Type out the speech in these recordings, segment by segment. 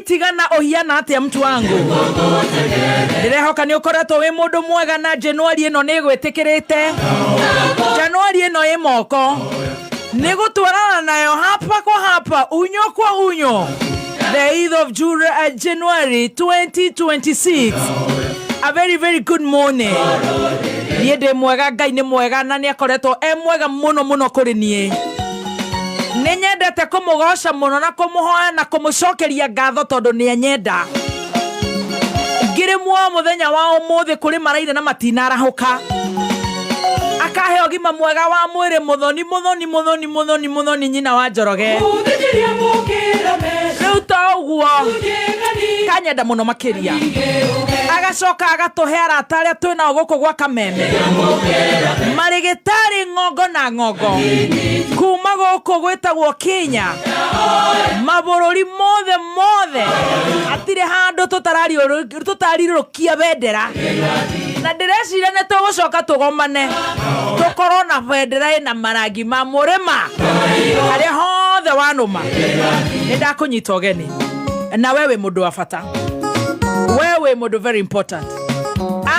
Tigana ũhiana atĩa mtu wangu? Ndĩrehoka nĩ ũkoretwo wĩ mũndũ mwega na Januari ĩno nĩ ĩgwĩtĩkĩrĩte. Januari ĩno ĩ moko nĩ gũtwarana nayo hapa kwa hapa, unyo kwa unyo. The 8th of January 2026. A very very good morning. Niĩ ndĩ mwega, Ngai nĩ mwega na nĩ akoretwo e mwega mũno mũno kũrĩ niĩ. Nĩ nyendete kũmũgoca mũno na kũmũhoya na kũmũcokeria ngatho tondũ nĩ anyenda. Ngĩrĩ muoyo mũthenya wa ũmũthĩ kũrĩ maraire na matinarahũka. Akahe ũgima mwega wa mwĩrĩ mũthoni mũthoni mũthoni mũthoni mũthoni nyina wa Njoroge. Rĩu to ũguo kanyenda mũno makĩria. Agacoka agatũhe arata arĩa twĩ nao gũkũ gwa Kameme. Marĩgĩtarĩ ng'ongo na ng'ongo kuma gũkũ gwĩtagwo Kenya, mabũrũri mothe mothe, hatirĩ handũ tũtarirũkia bendera, na ndĩreciria nĩ tũgũcoka tũgomane tũkorwo na bendera ĩna marangi ma mũrĩma harĩa hothe wanũma. Nĩ ndakũnyita ũgeni na we wĩ mũndũ wa bata, we wĩ mũndũ very important.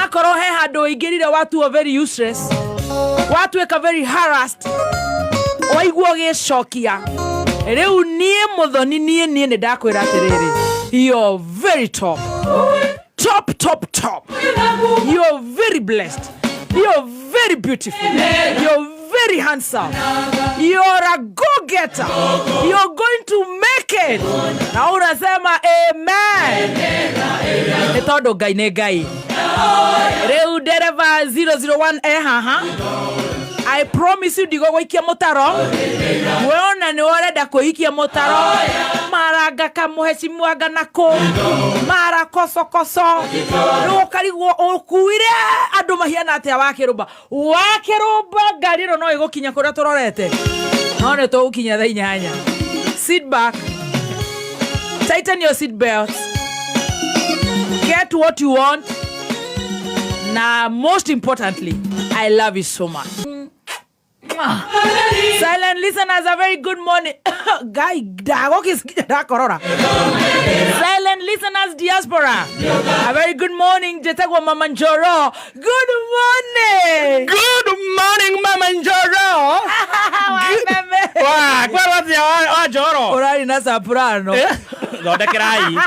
Akorwo he handũ ũingĩrire watuo very useless, watuĩka very harassed, waigua ũgĩcokia rĩu, niĩ mũthoni, niĩ nĩ ndakwĩra atĩrĩrĩ, you're very top top top top, you're very blessed, you're very beautiful, you're very handsome, you're a go-getter, you're going to make it, na unasema amen nĩ tondũ Ngai nĩ Ngai. Rĩu ndereba 001 e haha. I promise you ndigũgũikia mũtaro. Wona nĩ ũrenda kwĩikia mũtaro maranga kamũhecimwanga nako mara kocokoco, rĩu ũkarigwo ũkuire andũ mahiana atĩa. Wakĩrũmba wakĩrũmba ngari ĩno no ĩgũkinya kũrĩa tũrorete, no nĩ tũgũkinya thaa 8. Sit back, tighten your seat belts, get what you want, na most importantly, I love you so much. Silent listeners, a very good morning. Guy, ndagũkĩsikia ndakorora. Silent listeners diaspora, a very good morning. Njĩtagwo Mama Njoro. Good morning. Good morning, Mama Njoro. Wameme. Wa, kwerwo atĩa wa Njoro? Ũrarĩ na soprano. Thondekerai.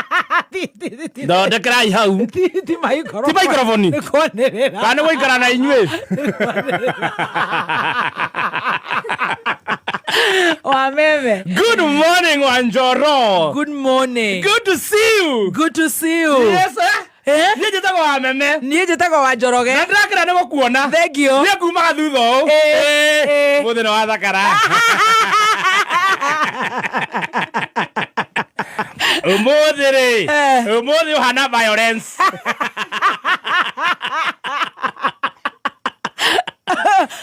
Thondekerai hau. Ti microphone. Ti microphone. Nĩ kwanĩrĩra. Kana nĩ gũikara na inyuĩ? Wameme. Good morning, wa Njoro. Good morning. Good to see you. Good to see you. Yes, eh? Eh? Niĩ njĩtagwo wa Meme. Niĩ njĩtagwo wa Njoroge. Na ndĩrakena nĩ gũkuona. Thank you. Niĩ ngumaga thutha ũũ. Eh, eh. Mũthĩ nĩ wathakara. Ũmũthĩ rĩ, Eh. ũmũthĩ ũhana violence.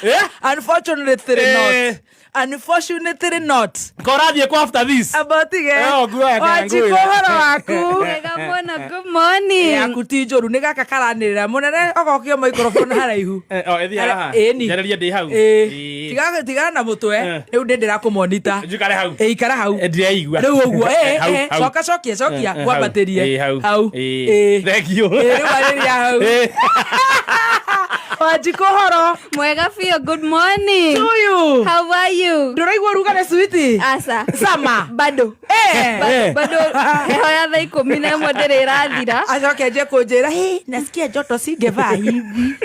Eh? Unfortunately Eh. not. Unfortunately not. Ko ũrathiĩ kwa after this? Abotige. Eh, ũnguaga Wanjikũ, ngui. ũhoro waku? Wega mũno, good morning. Yaku ti njũru, nĩ gaka karanĩrĩra mũnene ogokio microphone haraihu. Eh, oh, ĩthiĩ haha. Ĩni. Njarĩrie ndĩ hau. Ĩĩ. Ĩĩ. Tigana na mũtwe. Eh. Rĩu ndĩ ndĩrakũmonita. Njikare hau. Ĩ, ikara hau. Eh, ndireigua. Rĩu ũguo ĩ, Hau, ĩ, hau. coka, cokia cokia. Eh, eh, Ngwambatĩrie. hau. Ĩ, hau. Hau. Ĩ. Ĩ. Thank you. Ĩ, rĩu arĩria hau. Ĩ. Wanjikũ, ũhoro? Mwega biũ, good morning. To you. How are you? Ndũraigua ũrugarĩ, switi? Aca. Sama. Bado. Eh. Eh. Bado heho ya thaa 11 ndĩrĩ ĩrathira. Acoke nje kũnjĩra, "Hey, nasikia joto, singevaa hivi."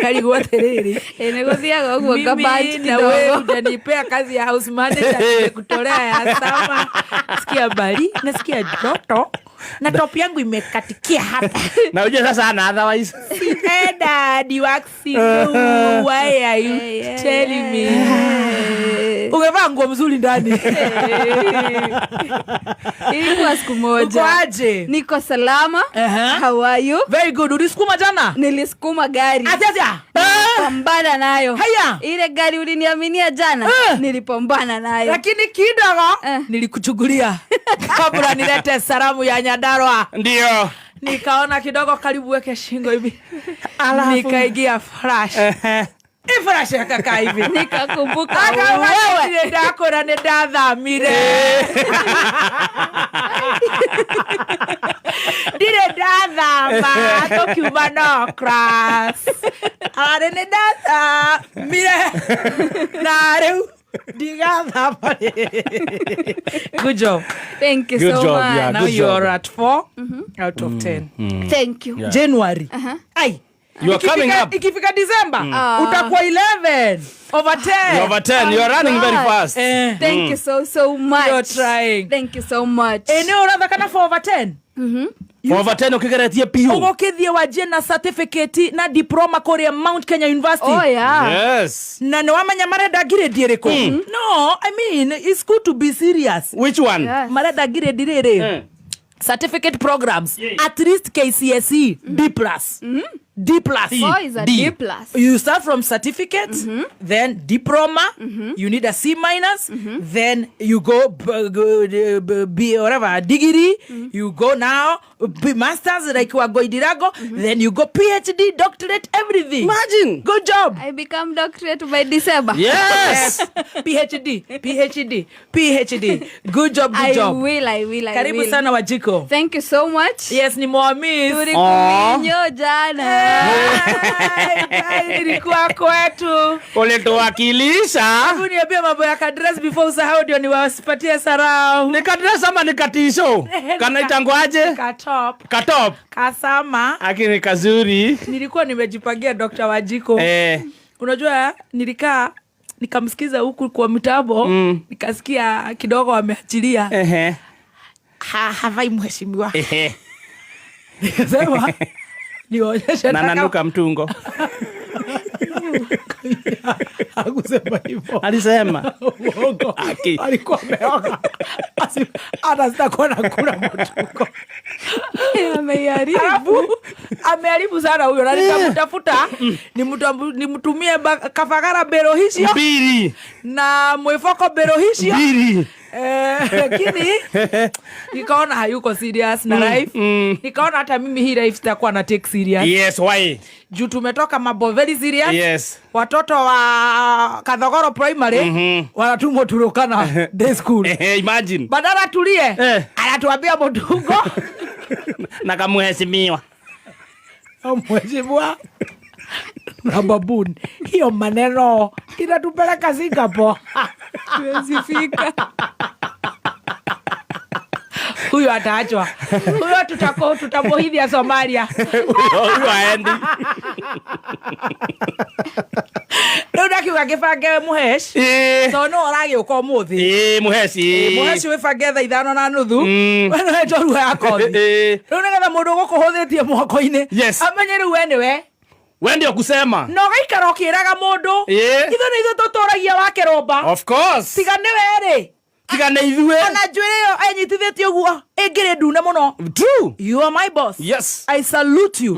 Karigwo atĩrĩrĩ, Ĩ, nĩ gũthiaga ũguo mimi ngabanji na wewe kidogo. hujanipea kazi ya house manager, nimekutolea ya sama. Sikia bali, nasikia joto na top yangu imekatikia hapa. Na ujue sasa ana otherwise. Eh, daddy waxy, why are you telling me? Ungevaa nguo mzuri ndani. Ilikuwa siku Uko moja. aje? Niko salama. Aha. How are you? Very good. Ulisukuma jana? Nilisukuma gari. Atia atia. Pambana nayo. Haya. Ile gari uliniaminia jana, Eh. nilipambana nayo. Lakini kidogo Eh. nilikuchukulia kabla nilete salamu ya Nyandarua. Ndio. Nikaona kidogo karibu weke shingo hivi. Nikaingia flash. Ifurashi akakaa hivi. Nikakumbuka Akauga wewe. ndirĩ ndakũra nĩ ndathamire. Ndirĩ ndathama tũkiuma no class. Arĩ nĩ ndathamire na rĩu ndigathama rĩ. Good job. Thank you Good so job, much. yeah. Now Good you job. are at 4 out of 10. Thank you. Yeah. January. Ai. You are coming up. Ikifika December Ah. utakuwa 11 over 10. You're over 10. You are running very God. fast. Eh. Thank you so so much. You're trying. Thank you so much. Ĩ nĩ ũrathaka na 4 over 10. Over 10 ukigeretie piũ. Ũgũkĩthiĩ wanjie na certificate na diploma kũrĩa Mount Kenya University. Oh yeah. Yes. Na nĩ wamenya marenda grade ĩrĩkũ? No, I mean it's good to be serious. Which one? Yes. Marenda grade rĩrĩ. Eh. Certificate programs at least KCSE D plus. D plus. Four is a D. D plus. You start from certificate, then diploma, you need a C minus, then you go B, whatever, degree, you go now, B masters like Wagoidirago, then you go PhD, doctorate, everything. Imagine. Good job. I become doctorate by December. Yes. PhD, PhD, PhD. Good job, good I job. will, I will, I Karibu will. sana Wajiko. Thank you so much. Yes, ni mwamis. Tulikuminyo jana. Nilikuwa kwetu. Ulituwakilisha. Hebu niambie mambo ya kadress before usahau ndio niwasipatie sarau. Ni kadress ama ni katisho? Kana itangwaje? Katop, Katop. kasama. Akini kazuri. Nilikuwa nimejipangia Dr. Wajiko. Eh. Unajua nilikaa nikamsikiza huku kwa mitambo nikasikia kidogo ameachilia. Ehe. Havai mheshimiwa. Ehe. Nikasema nionyeshe Na nanuka mtungo. Hakusema hivyo. Alisema. Uongo. Aki. Alikuwa ameoga. Hata sitakuwa nakula mtungo. Ameiharibu. Alafu ameharibu sana huyo na nikamtafuta nimtumie kafagara bero hicio Mbili. na mwifoko bero hicio Mbili. Lakini nikaona hayuko serious na life. Nikaona hata mimi hii life sitakuwa na take serious. Yes, why? Juu tumetoka mambo very serious. Yes. Watoto wa Kathogoro Primary wanatumwa Turukana day school. Ehe, imagine. Badala tulie Eh. anatuambia mutungo Na kamuheshimiwa. mheshimiwa na babuni, hiyo maneno inatupeleka Singapore. Tuwezi fika. Huyo ataachwa, huyo tutamuhithia Somalia. Huyo aendi. Rĩu ndakiuga ngĩbange mũhesh Eh. tondũ nĩwe ũragĩũka ũmũthĩ. Eh, muheci. Mũhesh wĩbange thaa 5:30. Mm. We nĩwe njorua ya kothi. Eh. Rĩu nĩgetha mũndũ ũgũkũhũthĩtie moko-inĩ Yes. amenye rĩu we nĩwe We ndio kusema. na ũgaikara ũkĩraga mũndũ Eh. ithuĩ nĩ ithuĩ tũtũragia wake rũmba Of course. tiga nĩwe rĩ Tiga nĩ ithuĩ. ona njuĩrĩ ĩyo enyitithĩtie ũguo ĩngĩrĩ ndune mũno. True. You are my boss. Yes. I salute you.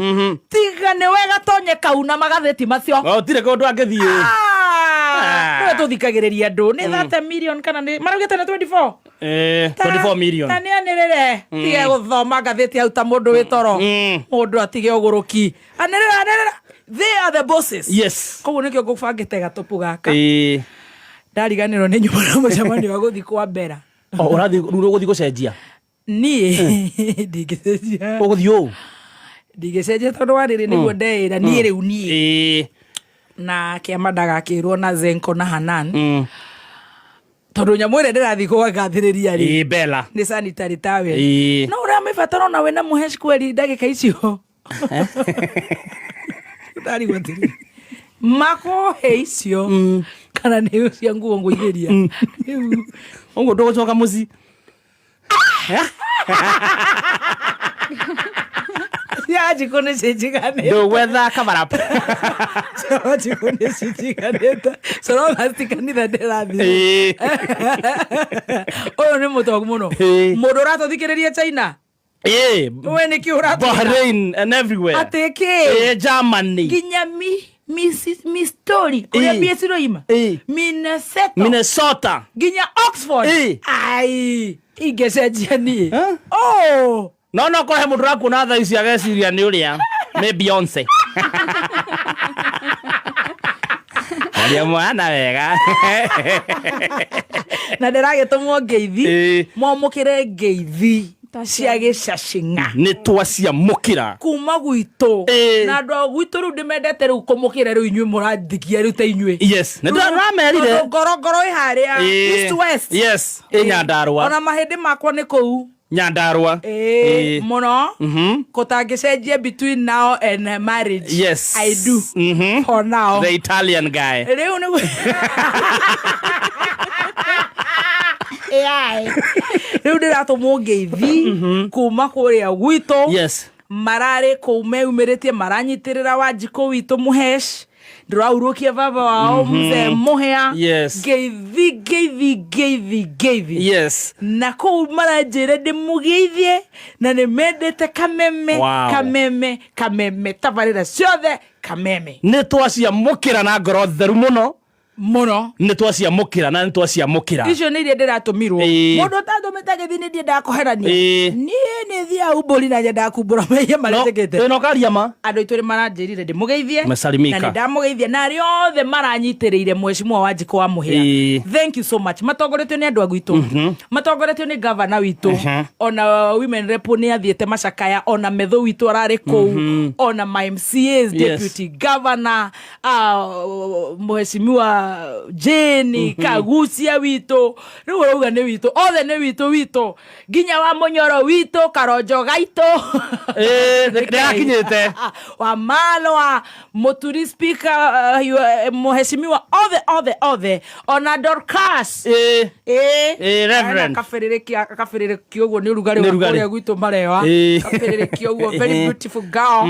Tiga nĩwe gatonye kau na magathĩti macio. Oh, tirĩ kũndũ angĩthiĩ. Ah, nĩwe tũthikagĩrĩria andũ nĩ 30 million kana nĩ maraugĩte nĩ 24. Eh, 24 million. Ta nĩ anĩrĩre tige gũthoma ngathĩti hau ta mũndũ wĩ toro. Mũndũ atige ũgũrũki. Anĩrĩra, anĩrĩra. They are the bosses. Yes. Koguo nĩkĩo ngũbangĩte gatũpũ gaka. Eh. Ndariganĩrwo nĩ nyuma na mũcemanio wa gũthiĩ kwa mbera. Oh, ũrathiĩ rĩu ũgũthiĩ gũcenjia. Niĩ ndingĩcenjia. Ũgũthiĩ ũũ. Ndingĩcenjia tondũ wa rĩrĩ nĩguo ndeĩra niĩ rĩu niĩ. Eh. Na kĩama ndagakĩrwo na Zenko na Hanan. Tondũ nyamũ ĩrĩa ndĩrathiĩ kũgathĩrĩria rĩ Eh, Bella. nĩ sanitary towel. Eh. No ũramĩbatara ona wĩna mũhesh kweri ndagĩka icio. Ndarigwo atĩrĩrĩ makũhe icio kana nĩ cia nguo ngũithĩria. Rĩu Ũguo ndũgũcoka mũciĩ. Cia njikũ nĩ cinjiganĩte. Ndũgwetha cover up. Cia njikũ nĩ cinjiganĩte. So long as ti kanitha ndĩrathiĩ. Eh. Ũyũ nĩ mũtongu mũno. Eh. Mũndũ ũratũthikĩrĩria China. Eh. We nĩkĩ ũratwĩra? Bahrain and everywhere. Atĩ kĩ? Eh, Germany. Nginya mi story kũrĩa Eh. mbia ciroima. Eh. Minnesota. Minnesota. Nginya Oxford. Eh. Ai, ingĩcenjia niĩ. Eh? Oh. No no korwo he mũndũ ũrakuona thaa ici ageciria nĩ ũrĩa nĩ Beyonce. Aria mwana wega. Na ndĩragĩtũmwo ngeithi. Ĩĩ. Mwamũkĩre ngeithi cia gĩcacing'a Nĩ twaciamũkĩra. Kuma gwitũ. Ĩĩ. Na andũ a gwitũ rĩu ndĩmendete rĩu kũmũkĩra rĩu inyuĩ mũrathikia rĩu ta inyuĩ. Yes, nĩ ndĩramerire. Tondũ ngorongoro ĩ harĩa Ĩĩ. east west. Yes, ĩ Nyandarũa. Ona mahĩndĩ makwa nĩ kũu. Nyandarũa. Ĩĩ, Ĩĩ. mũno kũtangĩcenjia between now and marriage. Yes. I do. For now. The Italian guy. Rĩu nĩguo AI. Rĩu ndĩratũmwo ngeithi kuma kũrĩa gwitũ. Yes. Mararĩ kũu meyumĩrĩtie maranyitĩrĩra Wanjikũ witũ mũhesh ndĩraurũkia baba wao mzee Mũhĩa. Yes. Ngeithi, ngeithi, ngeithi, ngeithi. Yes. Na kũu maranjĩra ndĩmũgeithie na nĩ mendete Kameme. Wow. Kameme, Kameme, tabarĩra ciothe Kameme. Nĩ twaciamũkĩra na ngoro theru mũno. Mũno. Nĩ twaciamũkĩra na nĩ twaciamũkĩra. Icio nĩ iria ndĩratũmirwo. Ĩĩ. Mũndũ ũtatũmĩte gĩthi nĩ ndiendaga kũherania. Ĩĩ. Niĩ nĩ thiaga umbũri na nyendaga kumbũra mehia marĩa njĩkĩte. Ĩno karia ma. Andũ aitũ nĩ maranjĩrire ndĩmũgeithie. Mesalimika. Na nĩ ndamũgeithia na arĩa othe maranyitĩrĩire mheshimiwa Wanjikũ wa Mũhĩa. Ĩĩ. Thank you so much. Matongoretio nĩ andũ a gwitũ, matongoretio nĩ gavana witũ, ona women rep nĩ athiĩte macakaya, ona metho witũ ararĩ kũu, ona ma MCAs. Deputy governor, mheshimiwa Jane Kagucia witũ, rĩu ũrauga nĩ witũ, othe nĩ witũ witũ, nginya wa Mũnyoro witũ Karonjo gaitũ. Ĩĩ, nĩ akinyĩte. Wa Malwa Muturi speaker, mheshimiwa, othe othe othe, ona Dorcas. Ĩĩ. Ĩĩ. Ĩĩ, Reverend. Kabĩrĩrĩki ũguo nĩ ũrugarĩ Nĩ wa ũrugarĩ. kũrĩa gwitũ marewa. Ĩĩ. Kabĩrĩrĩki ũguo, very beautiful girl.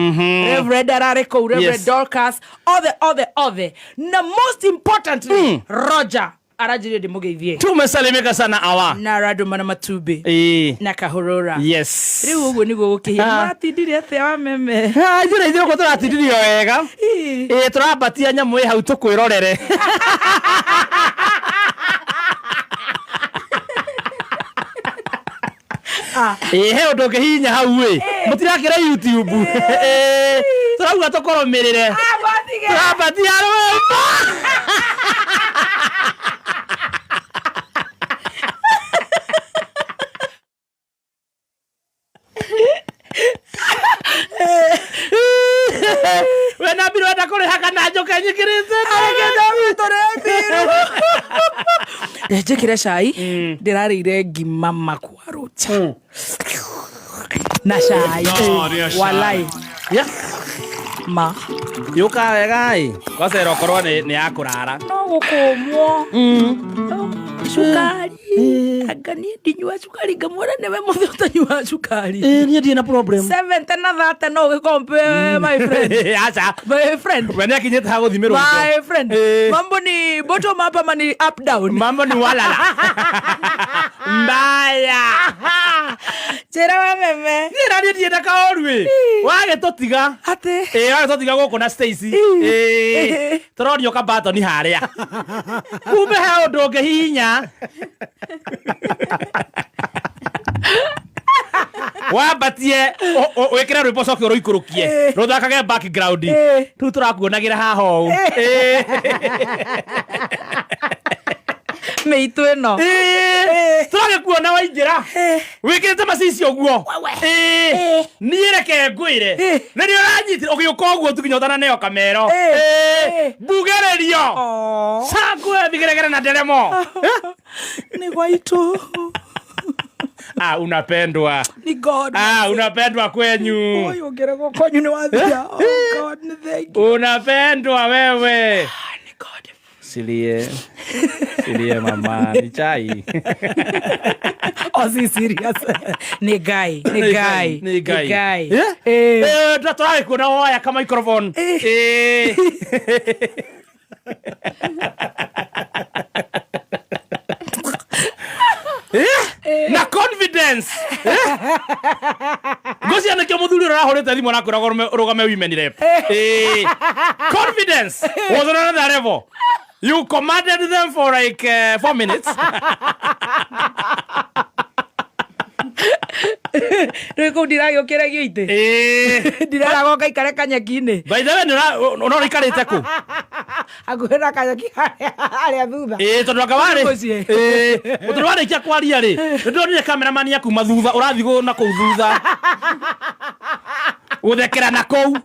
Reverend ararĩ kũu, Reverend Dorcas, othe othe othe, na most importantly Roger aranjĩrire ndĩmũgeithie. Tumesalimika sana awa. Na arandũma na matumbĩ Ĩĩ. na kahũrũra. Yes. Rĩu ũguo nĩguo gũkĩhia. Ah. Mũratindire atĩa wa meme? Ah, ithuĩ ithuĩ gũkũ tũratindirio wega. Ĩĩ. Ĩĩ, tũrambatia nyamũ ĩ hau tũkwĩrorere. Ah. Ĩĩ, he ũndũ ũngĩhihinya hau ĩ mũtirakĩra YouTube. Ĩĩ, tũrauga tũkũrũmĩrĩre. Ah, matige. Tũrambatia rwĩmbo. We na mbiru enda kũrĩha kana njũke nyikĩrĩte? Njĩkĩre cai, ndĩrarĩire ngima makwarũcha na cai. Walai. Yeah. Ma. Yũka wega ĩ kwacera okorwo nĩ ya kũrara. No gũkũmwo cukari, anga niĩ ndinyua cukari, ngamwĩra nĩwe mũthĩ ũtanyuaga cukari. Niĩ ndirĩ na problem. 70 na 30 no ũgĩkompe, my friend. Aca. My friend. We nĩ akinyĩte ha gũthimĩrwo My friend. Eh. Mambo ni bottom up ama ni up down? Mambo ni walala mbaya. Njĩra wa meme. Niĩ na niĩ ndienda kaũru ĩ wagĩtũtiga. Atĩ? Ĩ, wagĩtũtiga gũkũ na Stacy. Ĩ, tũronio kabatoni harĩa kumbe he ũndũ ũngĩhihinya wambatie wĩkĩre rwĩmbo ũcoke ũrũikũrũkie rũthakage background. Rĩu tũrakuonagĩra haha ũũ. Ĩ. Mĩitũ ĩno. Ĩ, tũragĩkuona waingĩra wĩkĩrĩte macicio ũguo. Ĩ, niĩ reke ngwĩre rĩrĩa ũranyitire ũgĩũka ũguo tu nginya ũtananeo kamero. Ĩ, mbugĩrĩrio. Oh. Cangwe vigeregere na nderemo. Nĩ gwaitũ. Ah, unapendwa. Ni God. Ah, unapendwa kwenyu. Ũyũ ũngĩregwo kwanyu nĩ wathira. Oh God, nĩ thank you. Unapendwa wewe. Ah, nĩ God. Silie silie mama, ni chai. Oh, si serious. Nĩ Ngai, nĩ Ngai. Nĩ Ngai. Ngai. Eh? Eh. Eh, tũragĩkuona woya ka microphone. Eh. Eh? Na confidence. Eh? Ngũcia nĩkĩo mũthuri ũrĩa ũrahũrĩte thimũ arakwĩra ũrũgame women rep. Eh. Confidence was on another level. You commanded them for like 4 minutes. Rä kå u ndiragä å kä regio itä. Ĩĩ. Ndireragwo ngaikare kanyeki-inä. By the way, no ũraikarĩte kũ? Hakuhä na kanyeki harĩa thutha. Ĩĩ, tondũ anga warĩ Mũciĩ. Ĩĩ, tondũ warĩkia kwaria rĩ, nĩ ndonire cameraman ya kuma thutha ũrathiĩ na kũu thutha gũthekera na kũu.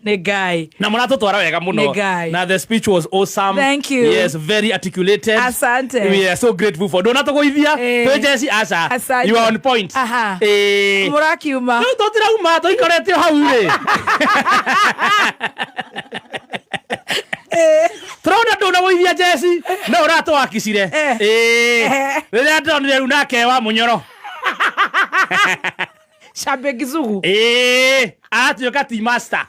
Nä ngai. Na mũratũtwara wega mũno. Nĩ Ngai. Na the speech was awesome. Thank you. Yes, very articulated. Asante. We are so grateful for ndũnatũgũithia. Ĩĩ. Twĩ jeci aca. Asante. You are on point. Aha. Ĩĩ. Må rakiuma. Rĩu tũtirauma tũikarĩte o hau rĩ, tũrona ndũnagũithia jeci no ũratũwakicire. Eh. Ĩĩ. Eh. Rĩrĩa ndonire rĩu nake wa mũnyoro. Cambä kicugu. Ĩĩ, aratuĩka tea master.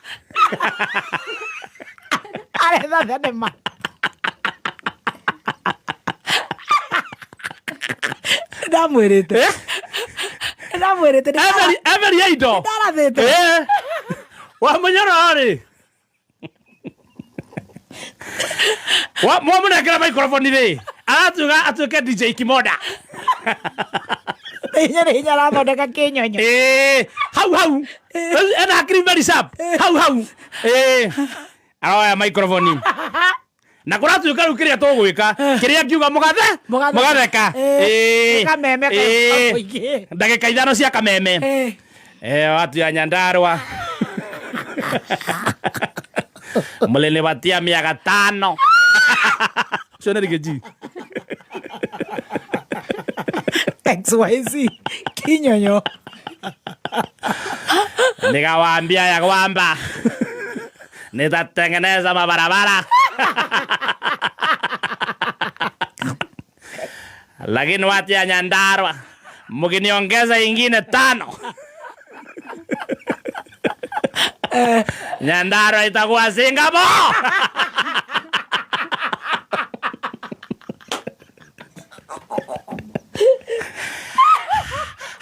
Aretha thenema. Ndamwä rä te. Eh? Ndamwä rä te. Every ya indo. Ndarathä te. Ĩĩ. Wa mũnyoro rĩ, mwamũnengera microphone rĩ, aratuĩka atuĩke DJ Kimoda. Hinya nä hinya arathondeka kä nyonyo. Ĩĩ, hau hau ena hakiri very sharp hau hau. Ĩĩ, aroya microphone na kũratuĩka rĩu kĩrĩa tũgwĩka kĩrĩa ngiuga mũgathe. Mũgatheka. Mũgatheka. Ĩĩ. Ĩĩ. Kameme ka- Ĩĩ. mũingĩ. Ndagĩka 5 cia kameme. Eh, watu ya Nyandarua mlinipatia miaka 5. Ucio nĩ Riggy G. XYZ kinyonyo. Nikawaambia ya kwamba nitatengeneza mabarabara, lakini watu ya Nyandarua mkiniongeza ingine 5, Nyandarua itakuwa Singapore.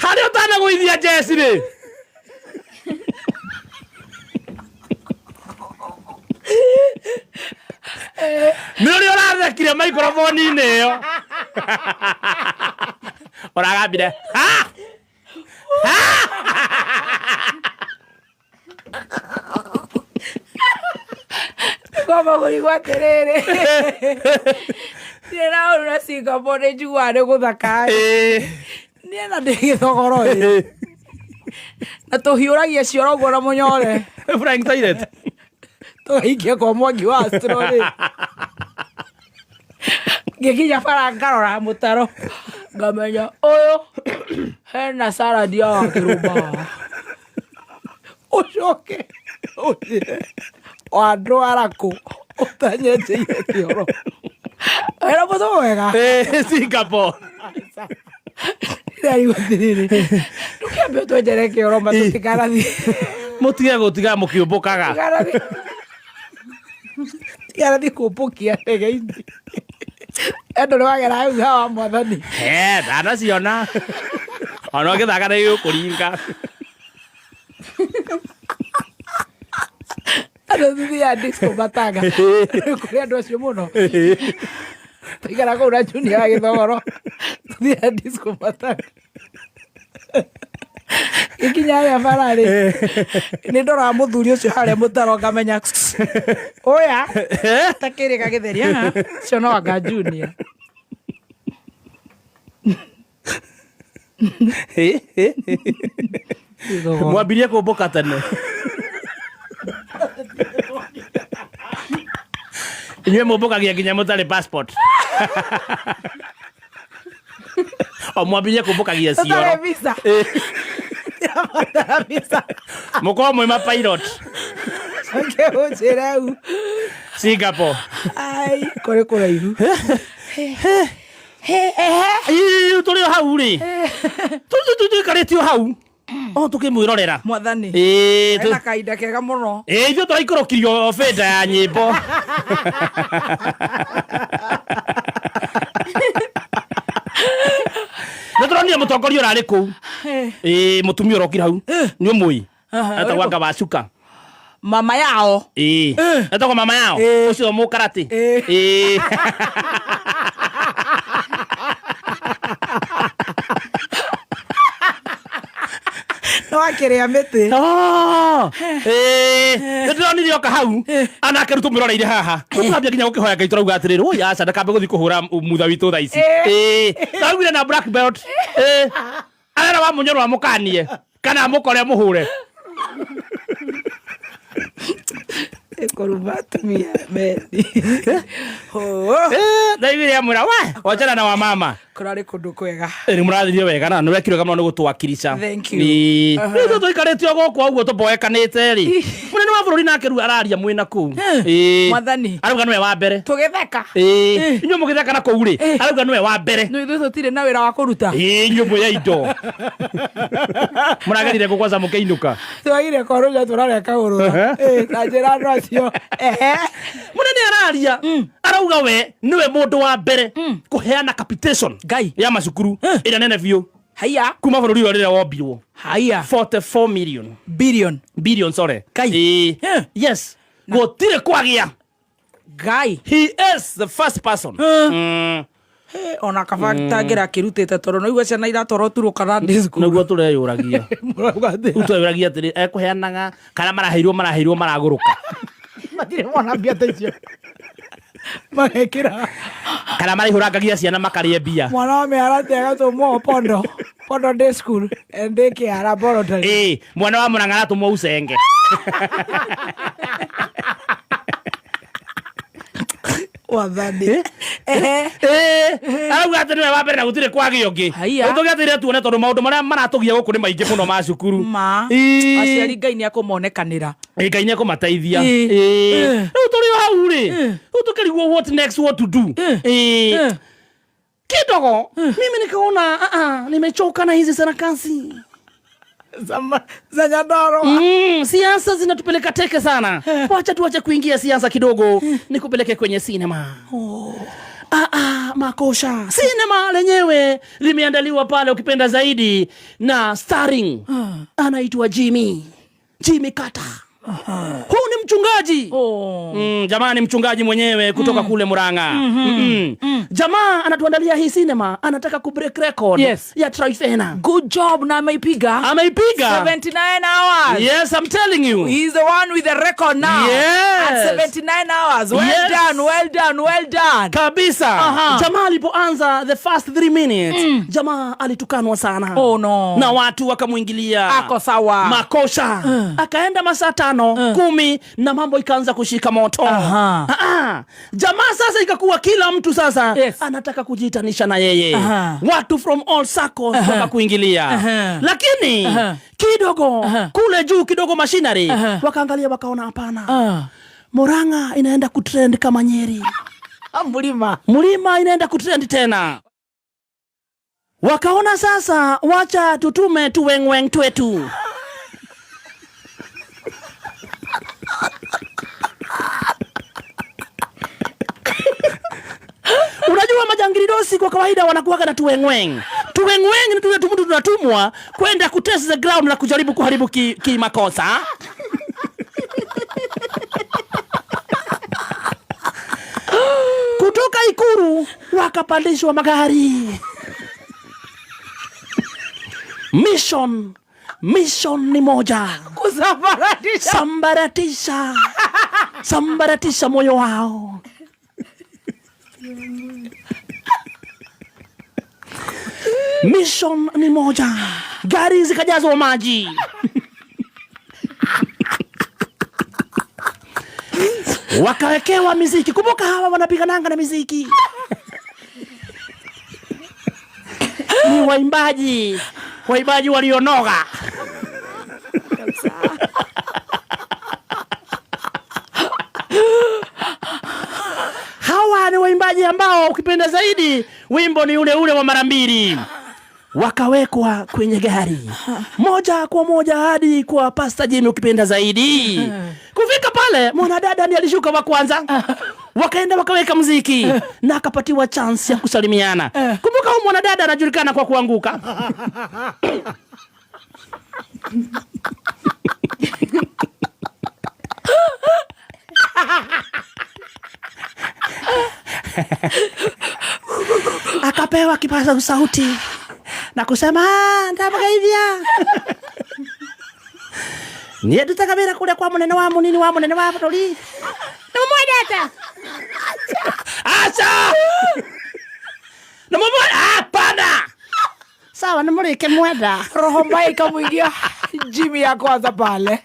Harĩa ũtanagũithia jeci rĩ, nĩ ũrĩa ũrathekire microphone-inĩ ĩyo ũragambire ha. Ngomba kũrigwo atĩrĩrĩ, ndirĩ na ũru na Singapore, nĩ njiguaga nĩ gũthaka. Ĩĩ. Niĩ na ndĩ gĩthogoro ĩ na tũhiũragia cioro ũguo na mũnyore. Flying toilet. Tũgaikia kwa mwangi wa astro rĩ, ngĩkinya bara ngarora mũtaro ngamenya ũyũ hena salad ya wakĩrũmba, ũcoke ũnjĩre wandwara kũ ũtanyenjeire kĩoro wĩra mũtũ mwega. Ĩĩ, Singapore. Ndarigwo atĩrĩrĩ, ndũkĩambe ũtwenjere kĩoro ma tũtikanathi. Mũtige gũtiga mũkĩũmbũkaga. Tiganathi kũmbũkia ndege-inĩ andũ nĩ wagera hau hawa mwathani. Eh, ndanaciona ona ũgĩthaka nĩ gĩgũkũringa. Andũ thuthiaga disco matanga kũrĩ andũ acio mũno tũikara kũu na junior wa gĩthogoro, tũthiaga disco matanga. Gĩkinya harĩa bara-rĩ, nĩ ndoraga mũthuri ũcio harĩa mũtaro ngamenya ũya takĩrĩ gagĩtheria ũcio no anga junior. Gĩthogoro. Mwambirie kũmbũka tene inyuĩ mũmbũkagia nginya mũtarĩ passport, o mwambirie kũmbũkagia Tũtarĩ cioro. visa. Tirabatara visa. Mũkorwo mwĩ ma pilot. Coke ũnjĩre u. Singapore. Ai, kũrĩ kũraihu. Ĩĩ, tũrĩ o hau rĩ, tũikarĩte o hau o tũkĩmwĩrorera. Mwathani. Ĩĩ. Ena kahinda kega mũno. Ĩĩ, ithuĩ tũraikũrũkirio bĩnda ya nyĩmbo. Nĩ tũronire mũtongoria ũrarĩ kũu. Ĩĩ, mũtumia ũrokire hau nĩ ũmũĩ. Aha, Etagwo ũrĩkũ? anga Wacuka. Mama yao. Ĩĩ, etagwo mama yao. Ĩĩ. Ũcio mũkarati. Ĩĩ. Ĩĩ. Akĩrĩa mĩtĩ. Nä ndäronire oka hau anake rä u tå mä roreire haha tårambia nginya gå kä hoya Ngai tå rauga atä rä rä aca ndakambe gå thiä kå hå ra mutha witå tha ici. Taraugire na black belt arera wa må nyoro amå kanie kana amå kore amå hå re. Kũruma atumia methi. Ndaiguire amwä ra we wachana na wa mama. Kũrarĩ kũndũ kwega. Nä må rathirie wega na nä wekire wega må no nä gå twakirica. Thank you. Rä u tå ikarä te o gå kå ũguo tå mboekanä te rä må nene wa bå rå ri nake rä u araria mwä na kå u. Mwathani. Arauga nĩwe wa mbere. Tũgĩtheka. Inyuĩ mũgĩtheka na kũu rĩ, arauga nĩwe wa mbere. No ithuĩ tũtirĩ na wĩra wa kũruta. Inyuĩ mwĩ ya indo mũragerire kũ kwanza mũkĩinũka? Twagire korũnya tũrareka ũrũra. Na njĩra andũ acio. Ehe. Mũnene araria arauga we nĩwe mũndũ wa mbere kũheana capitation Ngai. ya macukuru ĩrĩa nene biũ Haiya. kuma bũrũri ũyũ rĩrĩa wombirwo. Haiya. 44 million. Billion. Billion, sorry. Ngai. Yes, gũtirĩ kwagĩa. Ngai. He is the first person. Ona kaba tangĩra akĩrutĩte tondũ no igua ciana iratwarwo Turukana ndĩ cukuru. Nĩguo tũreyũragia. Mũrauga atĩa? Rĩu tweyũragia atĩrĩ, ekũheanaga kana maraheirwo maraheirwo maragũrũka? Matirĩ mona mbia ta icio. Magekĩra. Kana maraihũrangagia ciana makarĩe mbia. Mwana wa mĩharati agatũmwo pondo. Pondo day school and daycare laboratory. Mwana wa Mũrang'a aratũmwo ucenge. Wathani. Ehe. Arauga atĩ nĩwe wa mbere na gũtirĩ kwagĩa ũngĩ. Haiya. Rĩu tũgĩeterere tuone tondũ maũndũ marĩa maratũgia gũkũ nĩ maingĩ mũno ma cukuru. Ma. Aciari Ngai nĩ akũmonekanĩra. Ngai nĩ ekũmateithia. Rĩu tũrĩ o hau rĩ, rĩu tũkĩrigwo what next, what to do. Kidogo mimi nikaona nimechoka na hizi sarakasi Za Nyandarua. Siasa zinatupeleka teke sana. Wacha tuache kuingia siasa kidogo, nikupeleke kwenye sinema. Makosha. Sinema lenyewe limeandaliwa pale ukipenda zaidi na starring anaitwa Jimmy. Jimmy Carter. Huu ni mchungaji. Jamaa ni mchungaji mwenyewe kutoka kule Murang'a. Jamaa anatuandalia hii sinema, anataka ku break record ya Tryphena. Good job na ameipiga. Ameipiga. 79 hours. Yes, I'm telling you. He's the one with the record now. Yes. At 79 hours. Well Yes. done, well done, well done. Kabisa. Jamaa alipoanza the first 3 minutes, jamaa alitukanwa sana. Oh no. Na watu wakamuingilia. Ako sawa. Makosha. Akaenda masaa 5, 10 na mambo ikaanza kushika moto. Jamaa sasa ikakuwa kila mtu sasa anataka kujiitanisha na yeye. Watu from all circles wakakuingilia. Lakini kidogo kule juu kidogo machinery wakaangalia wakaona hapana. Murang'a inaenda kutrend kama Nyeri. Mlima. Mlima inaenda kutrend tena. Wakaona sasa wacha tutume tuwengweng twetu. Unajua majangilidosi kwa kawaida wanakuwaga na tuwengweng. Tuwengweng ni tule tumtu tunatumwa kwenda kutest the ground na kujaribu kuharibu kimakosa. Kutoka Ikuru wakapandishwa magari. Mission ni moja. Kusambaratisha. Sambaratisha. Sambaratisha moyo wao. Mission ni moja. Gari zikajazwa maji. Wakawekewa miziki. Kumbuka hawa wanapigananga na miziki. Ni waimbaji. Waimbaji walionoga. Hawa ni waimbaji ambao ukipenda zaidi wimbo ni ule ule wa mara mbili. Wakawekwa kwenye gari moja kwa moja hadi kwa Pastor Jimmy ukipenda zaidi. Kufika pale mwanadada ndiye alishuka wa kwanza. Wakaenda wakaweka muziki na akapatiwa chance ya kusalimiana. Kumbuka huyu mwanadada anajulikana kwa kuanguka. Akapewa kipaza sauti na kusema, ndabagaivya. Niĩ ndutaga wĩra kũrĩa kwa mũnene wa mũnini wa mũnene wa bũrũri. Nĩmũmwendete? Aca! Nĩmũmwendete? Hapana! Sawa, nĩmũrĩke mwenda. Roho mbaya ikamwingia Jimmy ya kwanza pale.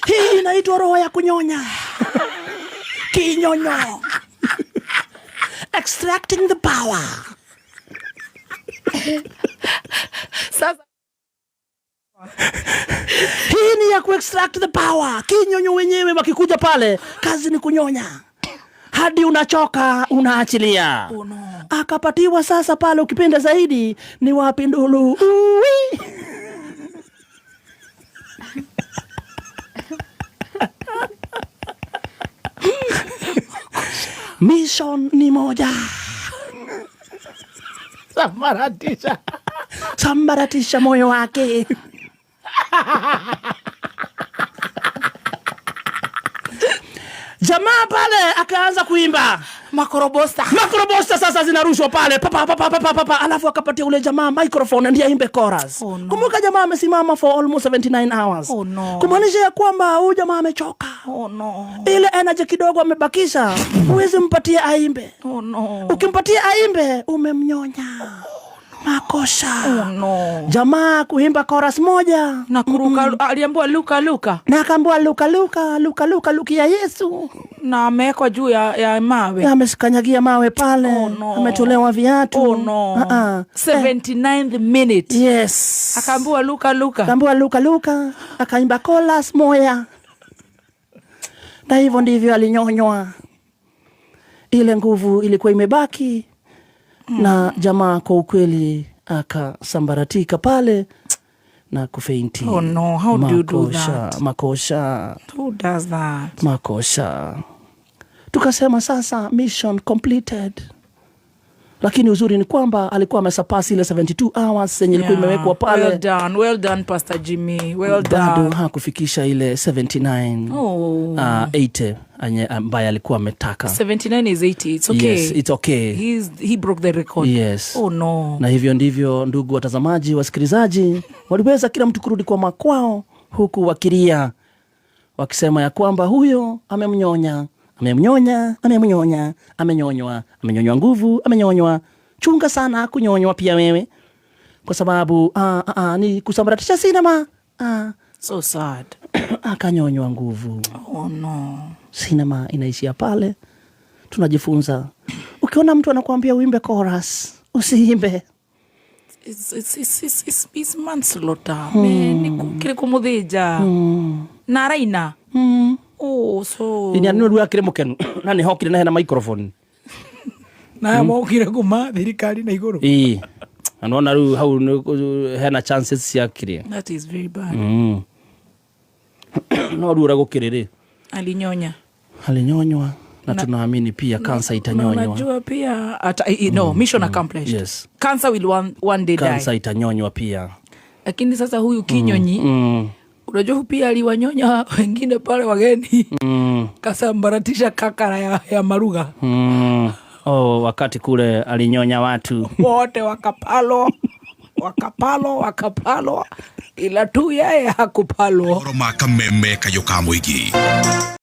Hii inaitwa roho ya kunyonya. Kinyonyo. Extracting the power. Sasa Hii ni ya kuextract the power. Kinyonyo wenyewe wakikuja pale, kazi ni kunyonya hadi unachoka, unaachilia. Oh, no. Akapatiwa sasa pale, ukipenda zaidi ni wapi ndulu. Uwi. Mission ni moja, Sambaratisha. sambaratisha moyo wake. Jamaa pale akaanza kuimba Makorobosta. Makrobosta sasa zinarushwa pale papa papa papa papa, alafu akapatia ule jamaa microphone ndiye aimbe chorus. Oh, no. Kumbuka jamaa amesimama for almost 79 hours. Oh, no. Kumaanisha ya kwamba huyu jamaa amechoka. Oh no. Ile energy kidogo amebakisha, huwezi mpatie aimbe. Oh no. Ukimpatia aimbe umemnyonya. Makosa. Oh no. Jamaa kuimba chorus moja Na kuruka aliambiwa luka luka na akaambiwa luka luka luka luka lukia Yesu. Na amewekwa juu ya mawe. Amekanyagia mawe pale. Oh, no. Ametolewa viatu. Oh no. Ah, ah. 79th minute. Yes. Akaambiwa luka luka. Akaambiwa luka luka, akaimba chorus moya, na hivyo ndivyo alinyonywa. Ile nguvu ilikuwa imebaki na jamaa kwa ukweli akasambaratika pale na kufeinti. Oh no, how do you do Makosha, that? Makosha, Who does that? makosha. Tukasema sasa mission completed, lakini uzuri ni kwamba alikuwa amesapasi ile 72 hours yenye ilikuwa imewekwa pale. Well done. Well done, Pastor Jimmy. Well Bado done. hakufikisha ile 79 Oh. 80 ambaye alikuwa ametaka. 79 is 80. It's okay. Yes, it's okay. He broke the record. Yes. Oh no. Na hivyo ndivyo, ndugu watazamaji, wasikilizaji, waliweza kila mtu kurudi kwa makwao, huku wakilia wakisema ya kwamba huyo amemnyonya, amemnyonya, amemnyonya, amenyonywa, amenyonywa nguvu, amenyonywa. Chunga sana kunyonywa pia wewe, kwa sababu ni kusambaratisha sinema. So sad. Akanyonywa nguvu. Oh no. Sinema inaishia pale. Tunajifunza, ukiona mtu anakuambia uimbe chorus, usiimbe. It's manslaughter. Man, ni kiri kumuthija. Na araina. Oh, so. Ini andu akire mukenu na nihokire na hena microphone. Na mokire kuma thirikari na iguru. Ii anona riu hau hena chances cia kiria. That is very bad. No riu uria gukiri ri Alinyonya. Alinyonywa na tunaamini pia kansa Na itanyonywa. unajua pia no, mission accomplished. Yes. Cancer will one day Kansa die. itanyonywa pia. Lakini sasa huyu kinyonyi unajua pia aliwanyonya wengine pale wageni. Kasambaratisha kakara ya maruga. Oh, wakati kule alinyonya watu wote wakapalwa wakapalwa wakapalwa, ila tu yeye hakupalwa. Roma kameme kayo ka mũingĩ.